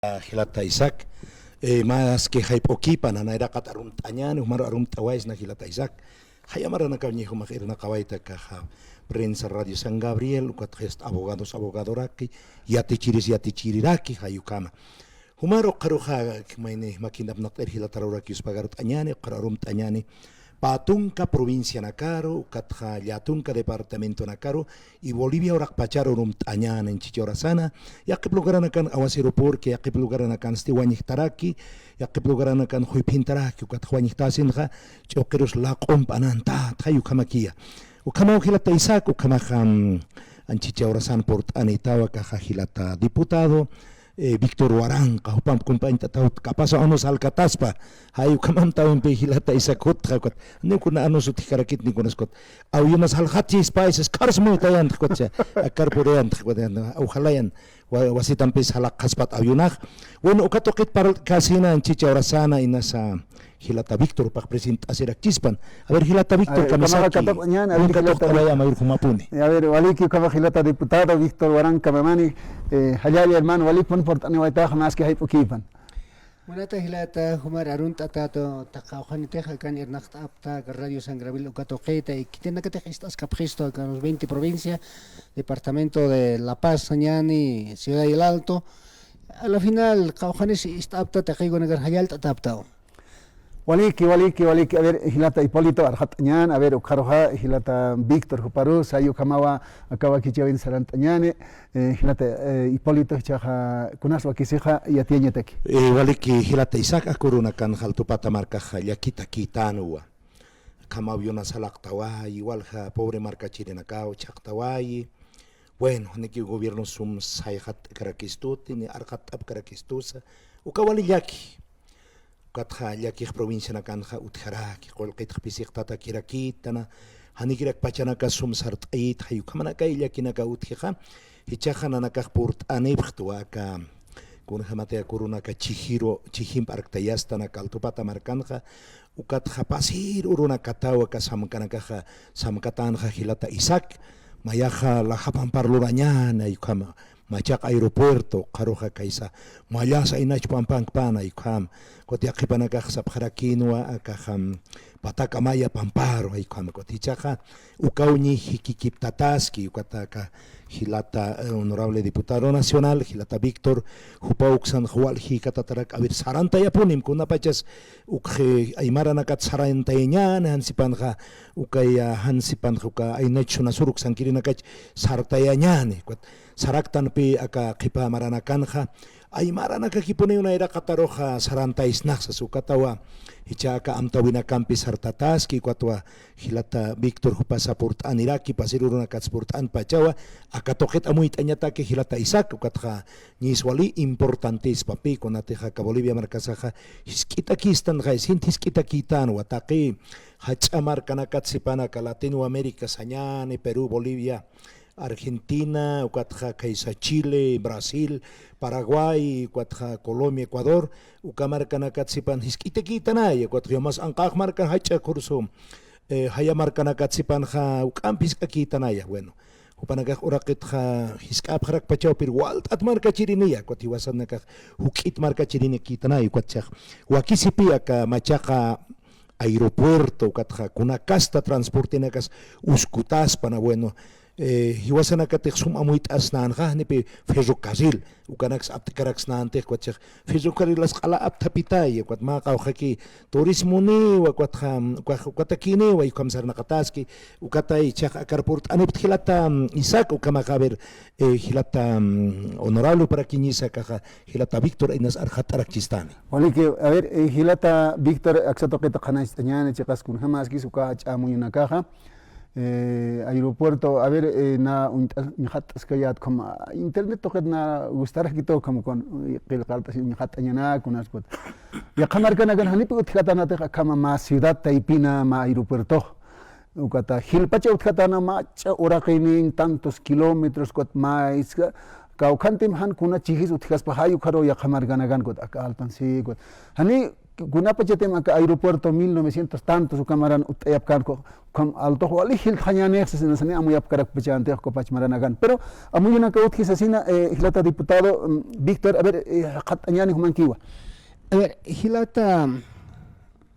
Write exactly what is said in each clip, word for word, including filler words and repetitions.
Jilata Isaac, eh, maski jayp'ukipan, nayraqat arumt'añäni, jumar arumt'awaysna jilata Isaac. Jaya maranakaw ñi jumax irnaqawayta kaxa prensa Radio San Gabriel, ukat jayst abogados abogadoraki, yatichiris yatichiriraki, jay ukhama. Jumar ukxaruxa, mayni makin apnaqt'ir jilatarawraki yuspagart'añäni, ukxar arumt'añäni, pä tunka provincianakaru, ukatxa llätunka departamentonakaru, y Bolivia uraqpacharu urumt'añäni, anchhichha urasana, yaqhip lugaranakan aguacero purki, yaqhip lugaranakansti wañjtaraki, yaqhip lugaranakan juyphintaraki, ukatxa wañjtasinxa, ch'uqirus laq'ump anantat, jay ukhamakiya. Ukhamaw jilata Isaac, ukhamaxa, mm, anchhichha urasan purt'anitawa kaxa jilata diputado, eh, Víctor Waranqa, jupamp compañt'ataw Capaza Unos Alcataspa, jay ukhamamtawimpi jilata Isaac jutxa, ukat, ni kuna anus utjkarakit ni kunas, ukat, avionas jalxatchispa, isas k'ars muytayantx, ukat, akar purayantx, ukat, ojalá yan, wa-, wasitampis jalaqxaspat avionax. Bueno, uka tuqit parlkasina, anchhichha urasana, inasa, jilata Víctor pax presentasirakchispan. A ver, jilata Víctor, a ver, kamisaki. Ukhamaxa katuq'añäni, a ver, jilata Víctor. Mayur jumapuni. A ver, waliki ukhamax jilata diputado Víctor Waranqa Mamani, eh, jallalla hermano, walikpun purt'aniwaytax maski jayp'ukipan. Munata jilata, jumar arunt'atäta, qawqhanitix akan irnaqt'apta, aka Radio San Gabriel uka tuqita, y khitinakatix ist'askapxistu, aka los veinte provincia, departamento de La Paz, sañäni, Ciudad del Alto. A la final, qawqhanis ist'apta, taqiykunakar jallallt'ataptaw. Waliki, waliki, waliki. A ver, jilata Hipólito, arxat'añän. A ver, ukxaruxa, jilata Víctor, juparus, jay ukhamawa, aka wakichäwin sarant'añäni. Eh, jilata, eh, Hipólito, jichhaxa, kunas wakisixa, yatiyañataki. Eh, waliki, jilata Isaac, aka urunakan Jaltupata markaxa, llakitakïtänwa. Ukham avionas jalaqtawayi, walja pobre markachirinakaw chhaqtawayi. Bueno, janikiw gobierno sum sayxatt'karakistuti, ni arxatt'apkarakistusa, uka wali llaki. Ukatxa llakix provincianakanxa utjaraki, qullqitx pisiqtatakirakïtana, janikirak pachanaka sum sart'ayït, jay ukhamanakay llakinaka utjixa, jichhaxa nanakax purt'anipxtwa aka, kunjamati aka urunaka chijiru, chijimp arktayastan aka Jaltupata markanxa, ukatxa pasir urunakataw aka samkanakaxa, samkatänxa jilata Isaac, mayaxa laja pampar lurañäni, jay ukhama, machaq aeropuerto, ukxaruxa kaysa, mallasa inach pampankpana, jay ukhama, ukat yaqhipanakax sapxarakïnwa, akaxam, Pataka Maya pamparu, jay ukhama, ukat jichhaxa, ukaw ñi jikikiptataski, ukata aka jilata, eh, honorable diputado nacional, jilata Víctor, jupa uksan juwal jikatatarak, a ver, sarantayapunim, kunapachas ukxi aymaranakat sarantayañäni, jansipanxa, ukaya, jansipanxa, uka aynach Sunasur uksankirinakach sartayañäni, ukat saraktanpi aka qhipa maranakanxa, aymaranakakipuniw nayraqataruxa sarantaysnaxsas, ukatawa, jichha aka amtäwinakampi sartataski, ukatwa, jilata Víctor jupasa purt'aniraki, pasir urunakats purt'anpachawa, aka tuqit amuyt'añataki jilata Isaac, ukatxa ñis wali importantispapi, kunatix aka Bolivia markasaxa, jisk'itakistan, jay sint jisk'itakïtänwa, taqi jach'a markanakat sipan aka Latinoamérica sañäni, Perú, Bolivia, Argentina, ukatxa kaysa Chile, Brasil, Paraguay, ukatxa Colombia, Ecuador, uka markanakat sipan jisk'itakïtanaya, ukatxa yumas anqax markan jach'a kursu, eh, jaya markanakat sipanxa juk'amp jisk'akïtanaya, bueno. Jupanakax uraqitxa jisk'apxarakpachaw, pero walt'at markachiriniya, ukat jiwasanakax juk'it markachirinikïtanaya, ukat jichhax wakisipi aka machaqa aeropuerto, ukatxa kuna kasta transportenakas uskutaspan, bueno, eh, jiwasanakatix sum amuyt'asnänxa, janipi ferrocarril, ukanaks aptkaraksnäntix, ukat jichhax ferrocarrilas q'ala apthapitaya, ukat mä qawqhaki turismoniwa, ukatxa, ukat, ukatakiniwa, ukham sarnaqataski, ukatay jichhax akar purt'anipxta jilata, mm, Isaac, ukhamaxa, a ver, eh, jilata, mm, honorable, para que ñisa akaxa, jilata Víctor, inas arxat'arakchistani. Waliki, a ver, eh, jilata Víctor, aksa tuqita qhanañcht'añäni, chiqas kunjamaskis uka jach'a amuyunakaxa, eh, aeropuerto, a ver, eh, na uñt'as-, uñxatt'askayät ukham, internet tuqit na gustarakitu ukham, kun, eh, qillqart'asi uñxatt'añäni, kunas ukat. Yaqha markanakan janipï utjatanatix akhama mä ciudad taypina mä aeropuertox. Ukata jilpacha utjatana mach'a uraqiniñ tantos kilómetros, ukat mä jisk'a, kawkhantim jan kuna chijis utjaspa, jay ukharuw yaqha markanakan, ukat aka altan, sí, ukat. Jani Kunapachatim aka aeropuerto mil novecientos tantos uka maran utt'ayapkänku, ukham altox wali jiltxañänix sasina, sani amuyapkarakpachäntix uka pach maranakan. Pero amuyunaka utji sasina, eh, jilata diputado, mm, Víctor, a ver, eh, jikxatañäni jumankiwa. A ver, jilata,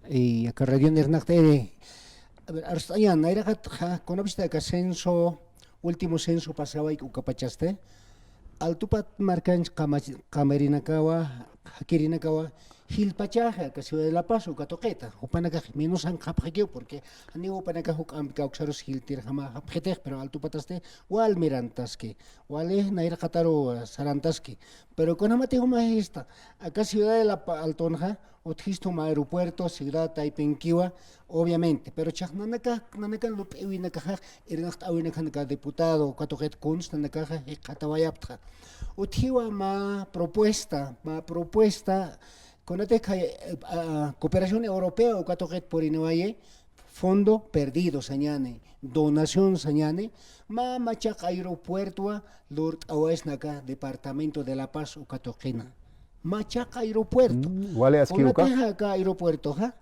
eh, aka radio irnaqt'iri, a ver, arst'añäni, nayraqatxa, kunapachati aka censo, último censo pasawayki ukapachasti, Altupat markanch qama-, qamarinakawa, jakirinakawa, jilpachaxa, aka Ciudad de La Paz, uka tuqita. Jupanakax menos jank'apxakiw, porque janiw jupanakax juk'ampi kawksarus jiltirjama japxitix, pero Altupatasti wal mirantaski, wali nayraqataru sarantaski. Pero kunjamati juma jista, aka Ciudad de La Paz, Altunxa, utjistu juma aeropuerto, ciudad taypinkiwa, obviamente. Pero chhax nanaka, nanakan lup'iwinakaxa, irnaqt'äwinakaxa, diputado, uka tuqit kuns nanakaxa jikxatawayapxta. Utjiwa mä propuesta, mä propuesta, kunatix, eh, ah, cooperación europea, uka tuqit puriniwayi, fondo perdido sañäni, donación sañäni, mä machaq aeropuertowa lurt'awaysna aka departamento de La Paz uka tuqina. Machaq aeropuerto. Mm, wali askiw uka. Kunatix aka aeropuertoxa,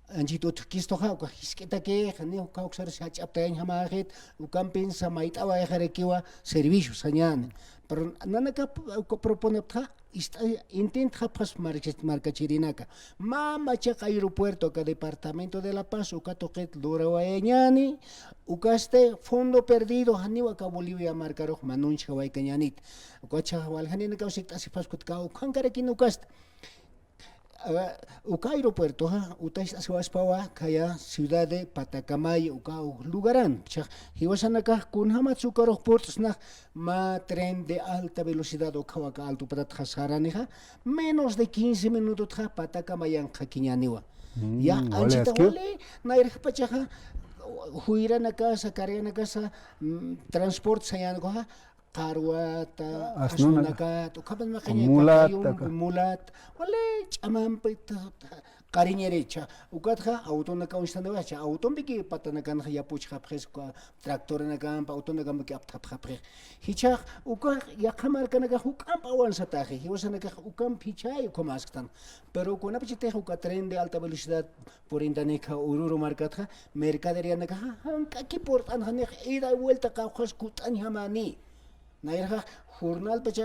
anchhit utjkistuxa, uka jisk'itakix, janiw kawksarus jach'aptayañjamäxit, ukampinsa mayt'awayxarakiwa servicio sañäni. Pero nanaka p-, uka proponepxta, ist'ay, intentxapxas marka-, markachirinaka. Mä machaq aeropuerto aka departamento de La Paz, uka tuqit lurawayañäni, ukasti fondo perdido, janiw aka Bolivia markarux manunchawaykañänit. Ukacha waljaninakaw sikt'asipxas kutka, ukhankarakini ukasti. Ah, uka aeropuertoxa, utjasiwaspawa, khaya ciudad de Patacamaya, uka lugaran, chhax, jiwasanakax kunjamatsa ukarux purt'snax, mä tren de alta velocidad ukhawa aka Altupatatxa saranixa, menos de quince minutotxa Patacamayan jakiñäniwa. Mm, ya, wali anchhita askiw. Wali, nayraqpachaxa, juyranakasa, carganakasa, mm, transporte sañänakuxa, qarwata, asnuna. Asnunakat, ukhapan maqaña, mulata, mulat, wali ch'amampi, ta, ta, qariñiricha, ukatxa autonaka uñstaniwa, cha autompiki patanakanxa yapuchxapxis, uka tractoranakampi, autonakampi apthapxapxi. Jichhax, uka yaqha markanakax juk'amp awansataxi, jiwasanakax ukamp jichhay ukham asktan. Pero kunapachatix uka tren de alta velocidad purintanïkxa Oruro markatxa, mercaderianakaxa, jank'aki purt'anxanix, ida y vuelta qawqhas kut'añjamani. Nayraxa, jornalpacha,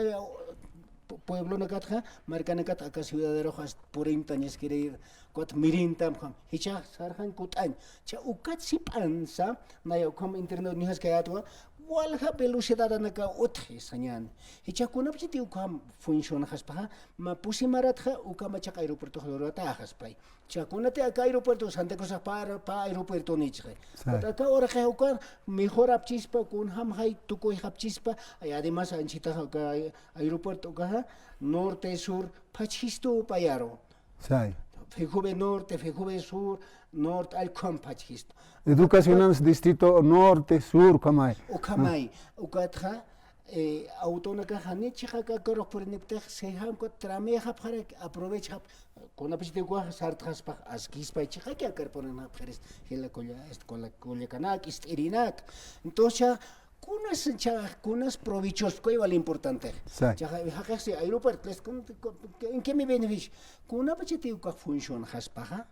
pu-, pueblonakatxa, markanakat aka ciudaderoxas purintañaskiri, ukat mirintam, jichhax sarxan kut'añ. Cha ukat sip'ansa, naya ukham internet uñjaskayätwa, walja velocidad anaka utji sañäni. Jichhax kunapachati ukham funcionaxaspaxa, mä pusi maratxa, uka machaq aeropuertox luratäxaspay. Cha kunati aka aeropuerto Santa Cruz pä, pä aeropuertonïchixi. Sa. Aka uraqix uka mejorapchispa, kunjamxay tukuyxapchispa, y además anchhitax aka aeropuerto ukaxa norte, sur, phachjistu payaru. Say. FEJUVE norte, FEJUVE sur, norte, allkham phachjistu. Educacional distrito norte, sur, ukhamay. Ukhamay, ukatxa, eh, autonakax jani chiqaka karux puriniptix, sijamku tramixapxarak, aprovechxap, kunapachati ukax sartxaspax askispay chiqaki akar purinapxiris, jila kulla, est-, kulla, kullakanak, ist'irinak. Entonces, kunas cha, kunas provechoskay wal importante. Sa. Chaxa, jaqix si aeropuerto, les, kun, kun, ¿en qué me beneficia? Kunapachati ukax funcionaxaspaxa,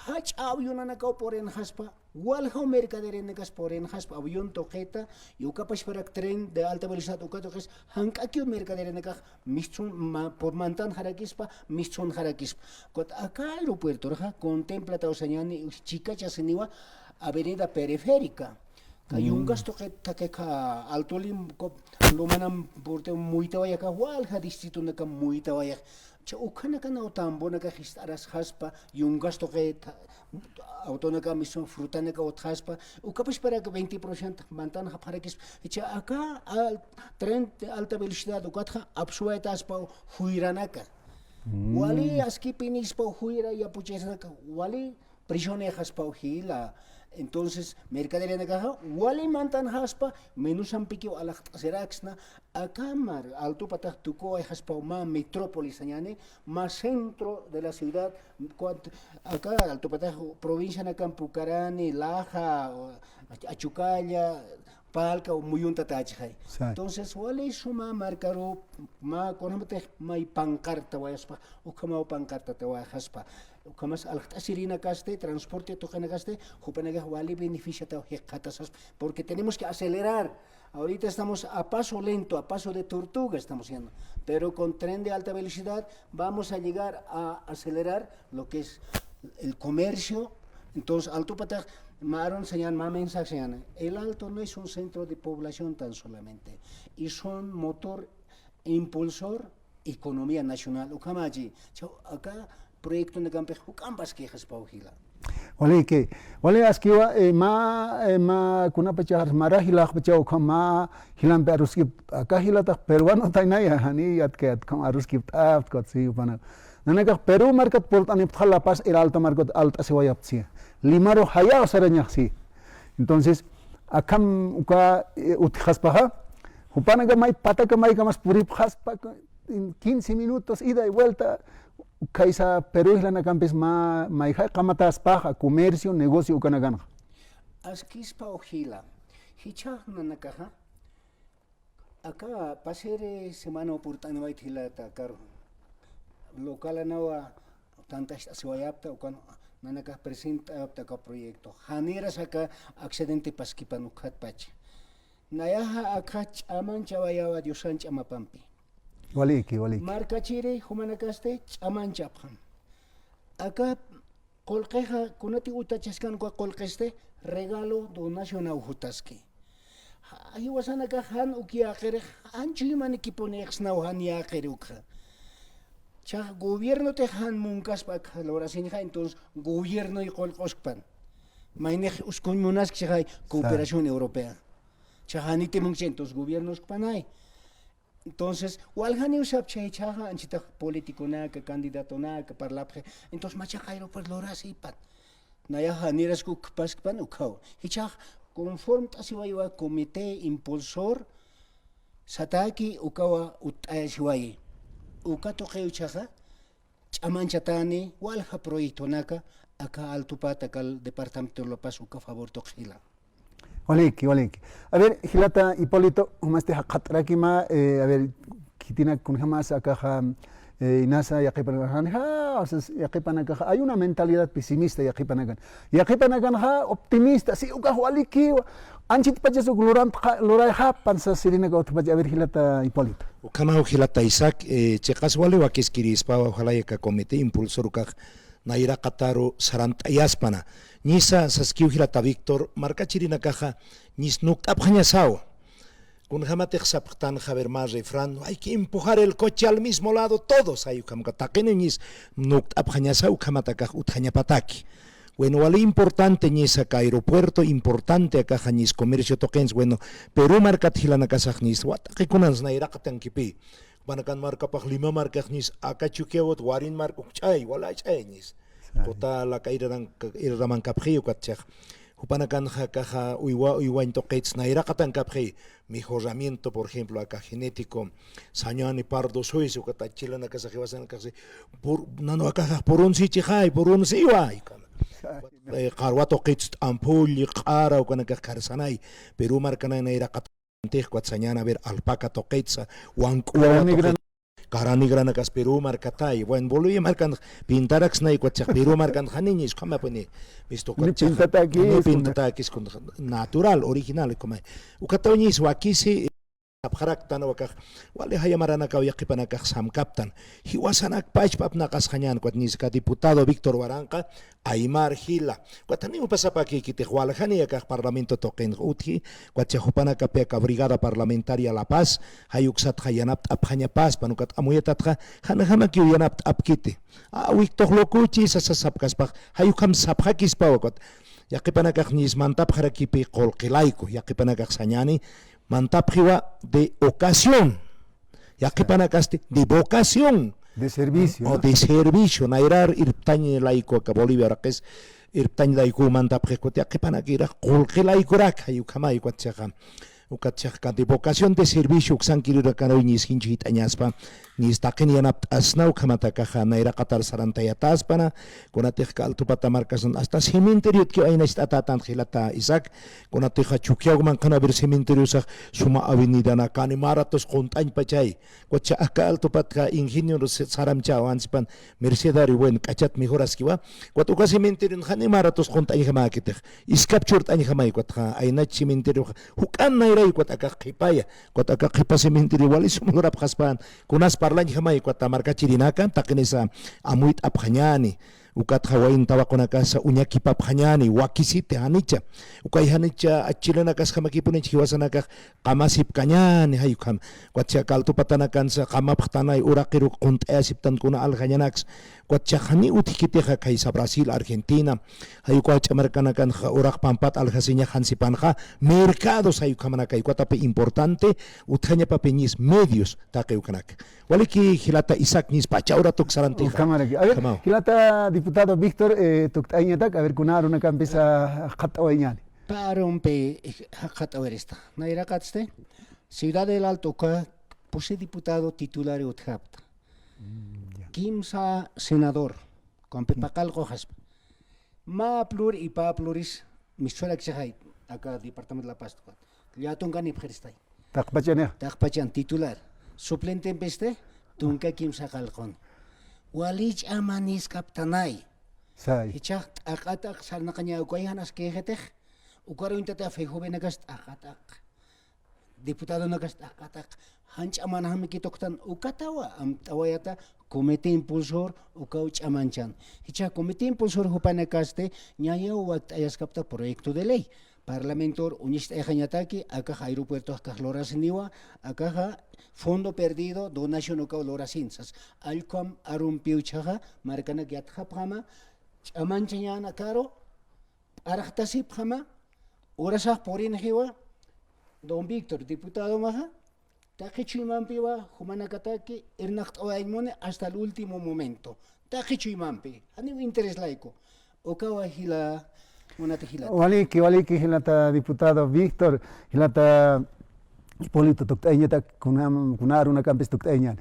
jach'a avionanakaw purinxaspa, waljaw mercaderianakas purinxaspa, avión tuqita, y ukapachparak tren de alta velocidad, uka tuqis, jank'akiw mercaderianakax, mistsun, ma-, pu-, mantanxarakispa, mistsunxarakispa. Ukat aka aeropuertoraxa, contemplataw sañäni, chikachasiniwa, avenida periférica. Ka yungas tuqit, ka, ka, ka, Alto Lim-, ko-, Lumanam purte muytawayax, walja distritonakam muytawayax. Cha ukhanakanaw tambonakax jist'arasxaspa, yungas tuqit, autonakam isun frutanakaw utjaspa, ukapachparak veinte por ciento mantanxapxarakispa. Cha aka al-, tren de alta velocidad ukatxa apsuwaytaspa juyranaka. Wali askipinispa juyra yapuchasanaka, wali prisionexaspaw jila. Entonces, mercaderianakaxa, wali mantanxaspa, menusampikiw alaxt'asiraksna, akamar, Altupatax tukuwayxaspaw mä metrópolis sañäni, mä centro de la ciudad, cuant-, aka Altupatax provincianakan Pucarani, Laja, Achucalla, palka o muyunta tachixay. Exacto. Entonces, wali suma markaru mä, kunjamatix may pancarta wayaspa, ukhamaw pancarta tawayaspa, ukhamas alxt'asirinakasti, transporte tuqinakasti, jupanakax wali beneficiataw jikxatasaspa, porque tenemos que acelerar. Ahorita estamos a paso lento, a paso de tortuga estamos yendo, pero con tren de alta velocidad vamos a llegar a acelerar lo que es el comercio. Entonces, Altupatax, mä arun sañan, mä mensaje sañan. El Alto no es un centro de población tan solamente, es un motor impulsor economía nacional. Ukhamachi, chhaw, aka proyectonakampix juk'amp askïxaspaw jila. Waliki, wali askiwa, eh, mä, eh, mä kunapachar mara jilaxpachaw ukham mä jilampi aruskip, aka jilatax peruano taynaya, jani yatkayat ukham aruskipt'apxta, si, pana. Nanakax Perú markat purt'anipxta, La Paz, El Alto markat alt'asiwayapxta, si. Limaru jayaw sarañax, si. Entonces, akham uka, eh, utjaspaxa, jupanaka may pataka maykamas puripxaspa, en quince minutos, ida y vuelta, khaysa Perú jilanakampi mä, mayjay qamataspaxa, comercio, negocio, ukanakanxa. Askïspaw jila, jichhax nanakaxa, aka pasiri semana purt'aniwayta jilata, aka local anawa tantacht'asiwayapxta, ukan nanakax presentapxta aka proyecto. Janiras aka accidente paskipan ukhatpacha. Nayaxa aka ch'amanchawayawa Diosan ch'amapampi. Waliki, waliki. Markachiri jumanakasti ch'amanchapxam. Aka qullqixa kunati utachaskan uka qullqisti regalo donacionaw jutaski. Ja-, jiwasanakax jan uk yäqirix, jan chuyman equiponïxsnaw jan yäqir ukxa. Chax gobiernotix jan munkaspa akxa lurasiñxa, entonces gobiernoy qullq'uskpan. Maynix uskuñ munaskchixay cooperación europea. Chax janiti munkchi, entonces gobiernoskpanay. Entonces, waljaniw sapxi jichhaxa, anchitax politiconaka, candidatonaka parlapxi. Entonces, machaqa aeropuerto lurasipan. Nayaxa nirasku ukpaskpan ukhaw. Jichhax conformt'asiwaywa comité impulsor, sataki ukawa utt'ayasiwayi. Uka tuqiw jichhaxa, ch'amanchatani, walja proyectonaka, aka Altupata, aka departamento La Paz, uka favor tuqi jila. Waliki, waliki. A ver, jilata Hipólito, jumasti jaqhat'arakima, eh, a ver, khitinak kunjamas akaxa, eh, inasa yaqipanakaxa, o sea, yaqipanakaxa, hay una mentalidad pesimista yaqipanakan. Yaqipanakanxa optimista, si ukax walikiwa, anchitpachas uk luramtxa, lurayxapan sas sirinaka utjpacha, a ver, jilata Hipólito. Ukhamaw jilata Isaac, eh, chiqas wali wakiskirïspawa, ojalá aka comité impulsor ukax nayraqataru sarant'ayaspana. Ñisa saskiw jilata Víctor, markachirinakaxa ñis nukt'apxañasawa. Kunjamatix sapxtan Javier mä refrán, "Hay que empujar el coche al mismo lado todos", ay ukham uka taqini ñis nukt'apxañasaw, ukhamat akax utjañapataki. Bueno, wali importante ñisa aka aeropuerto, importante akaxa ñis comercio tuqins, bueno, Perú markat jilanakasax ñis, wataqi kunans nayraqatankipï. Jupanakan markapax Lima markax ñis aka Chukiyawu warin mark ukch'ay, walach'ay ñis. Ay. Quta laka iraramank-, iraramankapxi ukat chix. Jupanakanxa akaxa uywa, uywañ tuqits nayraqatankapxi, mejoramiento, por ejemplo, aka genético, sañani pardo suizo, ukat jilanakasax jiwasanakaxsi, pur-, nanu akaxax purunsichixay, purunsiway. Ay. Eh, qarwa tuqits t'ampulli, q'ara, ukanakax karsanay, Perú markanay nayraqat Antix ukat sañan, a ver, alpaca tuqitsa, wank'uwa tuqitsa, cara negranakas Perú markatay, bueno, Bolivia markan pintaraksnay ukat chix Perú markan janiñis, ukhamapuni, visto ukat chix, ni pintatakis, ni pintatakis, natural, original, ukhamay. Ukataw ñis wakisi, sapxaraktan ukax, wali jaya maranakaw yaqhipanakax samkaptan. Jiwasanak pachpa apnaqasxañän, ukat ñis aka diputado Víctor Waranqa, aymar jila. Ukat janiw pasapakïkitix, waljani akax Parlamento tuqinx utji, ukat chix jupanakapi aka Brigada Parlamentaria La Paz, jay uksatxa yanapt'apxañapaspan, ukat amuyatatxa, janjamakiw yanapt'apkiti. A, Víctor lokuchi, sasa sapkaspax, jay ukham sapxakispawa, ukat. Yaqhipanakax ñis mantapxarakipï qullqi layku, yaqhipanakax sañani, mantapxiwa de ocasión. Yaqhipanakasti de vocación. De servicio, o, ¿no? De servicio. Nayrar irptañ layku aka Bolivia uraqis, irptañ layku mantapxi ukat yaqhipanakirax qullqi laykurak, jay ukhamay ukat chixa. Ukat chixa de vocación de servicio uksankirïrakanaw ñis jinchhit'añaspa. Nis taqin yanapt'asna ukhamat akaxa nayraqatar sarantayatäspana, kunatix K'al Tupata markasan hasta cementeriotkiw aynacht'atätan jilata Isaac, kunatixa Chukiyaw manqhana ver cementeriosax suma avenidanakani mä ratos qunt'añpachay, ukat K'al Tupatxa ingenio saramchäwa, jan sipan mercedario, bueno, k'achat mejoraskiwa, ukat uka cementerion jani mä ratos qunt'añjamäkitix, iskap churt'añjamay, ukatxa aynach cementerioxa juk'an nayray, ukat akax qhipaya, ukat akax qhipa cementerio wali sum lurapxaspan, kunas parlañjamay, ukat markachirinaka taqinisa amuyt'apxañäni, ukatxa wayn tawaqunakasa uñakipapxañäni, wakisiti janicha, ukay janicha chilenakasjamakipunicha jiwasanakax qamasipkañäni, jay ukham, ukat K'al Tupatanakansa qamapxtanay, uraqiruk qunt'ayasiptan kuna aljañanaksa, ukat jani utjkitixa khaysa Brasil, Argentina, jay uka ch'amarkanakanxa uraq pampat aljasiñax, jan sipanxa mercados jay ukhamanakay, ukatapï importante utjañapapiñis medios taqi ukanaka. Waliki jilata Isaac, nis pacha ura tuksarantixa. Ukhamaraki. A ver, ukhamaw. Jilata diputado Víctor, eh, tukt'ayañatak, a ver, kuna arunakampisa jaqt'awayñäni. Pä arumpi jaqt'awirista. Nayraqatsti, Ciudad del Alto uka pusi diputado titular utjapta. Mm, ya. Kimsa senador, ukampi paqallqu jaspa. Mä plur y pä pluris mischurakichixay, aka departamento La Paz tukat. Llatunkanipxiristay. Taqpachanixa. Taqpachan titular. Suplentempisti tunka kimsa qallqun. Wali ch'amaniskaptanay. Say. Jichhax t'aqat'aq sarnaqaña, ukay jan askïxitix. Ukar uñtata fejovenakas t'aqat'aq. Diputadonakas t'aqat'aq, jan ch'amanjamki tuktan, ukatawa amtawayata Comité Impulsor ukaw ch'amanchan. Jichha Comité Impulsor jupanakasti ñayaw wakt'ayaskapta proyecto de ley. Parlamentor uñacht'ayxañataki, akax aeropuertox kax lurasiniwa, akaxa fondo perdido, donación ukaw lurasin sas. Allqu arumpiw jichhaxa markanak yatxapxama, ch'amanchañäni akaru, p'arxtasipxama, urasax purinxiwa, don Víctor, diputadomaxa, taqi chuymampiwa, jumanakataki irnaqt'awayañ muni hasta el último momento. Taqi chuymampi, janiw interés layku. Ukawa jila, munata jilata. Waliki, waliki, jilata diputado Víctor, jilata Hipólito, tukt'ayañatak, kuna, kuna arunakampis tukt'ayañäni.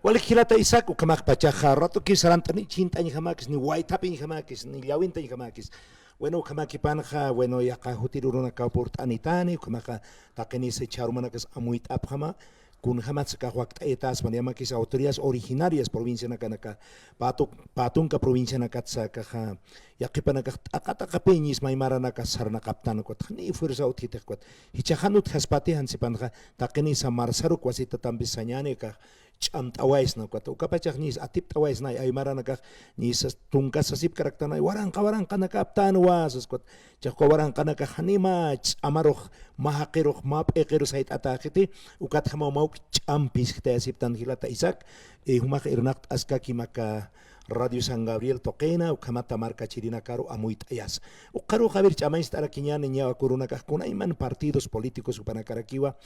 Walik jilata Isaac, ukhamax pachaxa ratuki sarant'ani, chhint'añjamäkis, ni waythapiñjamäkis, ni llawintañjamäkis. Bueno, ukhamakipanxa, bueno, yaqha jutir urunakaw purt'anitani, ukhamaxa taqinisa jichha arumanakas amuyt'apxama, kunjamatsa akax wakt'ayatäspan, yamakis autoridades originarias provincianakanaka, pä tu-, pä tunka provincianakatsa akaxa, yaqhipanakax t'aqa t'aqapiñis maymaranakas sarnaqaptan, ukat janiw fuerza utjitix, ukat jichha jan utjaspati, jan sipanxa, taqinisa marsaruk wasitatampis sañäni, akax ch'amt'awaysna, ukat ukapachax ñis atipt'awaysnay, aymaranakax ñis tunka sasipkaraktanay, waranqa waranqanakaptänwa sas, ukat jichhax uka waranqanakax jani mä ch'amarux, mä jaqirux, mä p'iqirus sayt'atäxiti, ukatjamaw mä uk ch'amp phisktayasiptan jilata Isaac, eh, jumax irnaqt'askakim aka Radio San Gabriel tuqina, ukhamata markachirinakaru amuyt'ayasa. Ukarux a ver ch'amañcht'arakiñäni, ñä aka urunakax kunayman partidos políticos jupanakarakiwa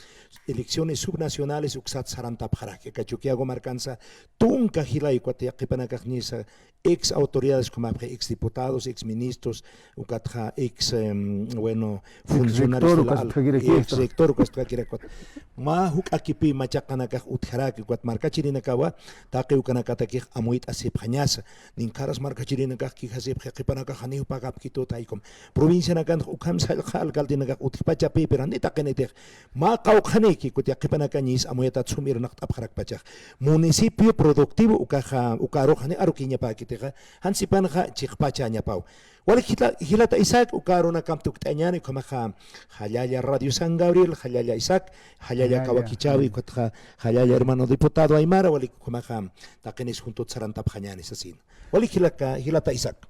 elecciones subnacionales uksat sarantapxaraki. Aka Chukiyawu markansa tunka jilay, ukat yaqhipanakax ñisa ex autoridades, ukhamapxi ex diputados, ex ministros, ukatxa ex, em, bueno, funcionarios de la al-, ex rector, ukas tukakirak, ukat. Mä juk'akipi machaqanakax utjaraki, ukat markachirinakawa taqi ukanakatakix amuyt'asipxañasa. Ninkharas markachirinakax quejasipxi, yaqhipanakax janiw pagapkitut, jaykum. Provincianakanx ukham sallqa alcaldenakax utjpachapï, pero jani taqinitix. Mä qawqhanïki, ukat yaqhipanakañis amuyatat sum irnaqt'apxarakpachax. Municipio productivo ukaxa, uka arux jani arukiñapäkitixa, jan sipanxa chiqpachañapaw. Walik jila-, jilata Isaac, uka arunakamp tukt'ayañäni, ukhamaxa jallalla Radio San Gabriel, jallalla Isaac, jallalla Kawakichawi, ukatxa jallalla hermano diputado aymara, walik ukhamaxa taqinis juntut sarantapxañäni sasina. Walik jilaka, jilata Isaac.